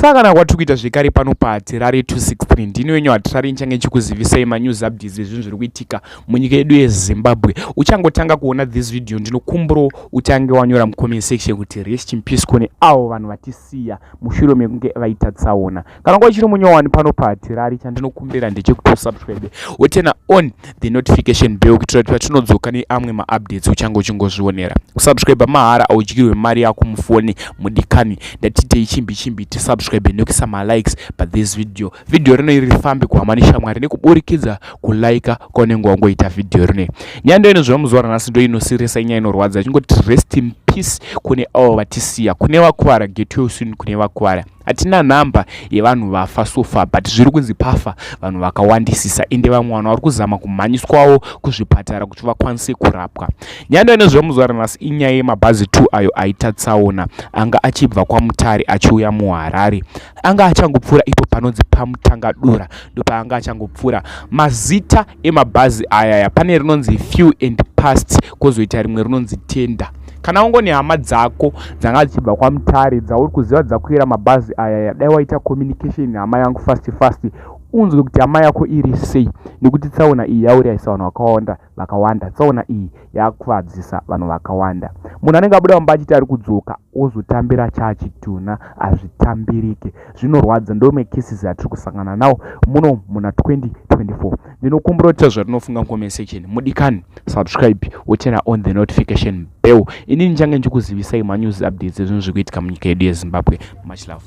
Kusangana kwatiri kuita zvekare pano paHatirari 263, ndini wenyu Hatirari, nichange ndichikuzivisai manews updates ezvinhu zviri kuitika munyika yedu yeZimbabwe. Uchangotanga kuona this video, ndinokumbirawo utange wanyora mucomment section kuti rest in peace kune avo vanhu vatisiya mushure mekunge vaita tsaona. Kana nguva uchiri munyowani pano paHatirari, chandinokumbira ndechekuti usubscribe, woturn on the notification bell kuitira kuti patinodzoka neamwe maupdates uchange uchingozvionera. Kusubscribe mahara, audyirwe mari yako mufoni. Mudikani, ndatitei chimbi chimbi tisubscribe nekuisa malikes pathis video. Video rino iri rifambe kuhama neshamwari nekuburikidza kulaika kwaunenge wangoita video rinoi. Nyaya ndo inozva muzuva ranhasi ndo inosirisa, inyaya inorwadza. Ichingoti rest in peace kune avo vatisiya, kune vakuvara, get well soon kune vakuvara. Hatina nhamba yevanhu vafa so far, but zviri kunzi pafa vanhu vakawandisisa, ende vamwe vanhu vari kuzama kumhanyiswawo kuzvipatara kuti vakwanise kurapwa. Nyaya ndo inozva muzuva ranhasi inyaya yemabhazi 2 ayo aita tsaona, anga achibva kwaMutare achiuya muHarare. Anga achangopfuura ipo panonzi paMutangadura, ndopaanga achangopfuura. Mazita emabhazi ayaya, pane rinonzi Few and Past, kwozoita rimwe rinonzi Tender. Kana ungone hama dzako dzanga dzichibva kwaMutare dzauri kuziva dzakwira mabhazi ayaya, dai waita communication nehama yangu fast fast, unzwe kuti hama yako iri sei, nekuti tsaona iyi yaurayisa vanhu vakawanda vakawanda. Tsaona iyi yakuvadzisa vanhu vakawanda. Munhu anenge abuda mumba achiti ari kudzoka, ozotambira chachitunha. Hazvitambirike, zvinorwadza. Ndo macases atiri kusangana nawo muno muna 2024. Ndinokumbira kuti zvatinofunga mucomment section. Mudikani, subscribe, woturn on the notification bell. Inini ndichange ndichikuzivisai manews updates ezvinhu zviri kuitika munyika yedu yeZimbabwe. Much love.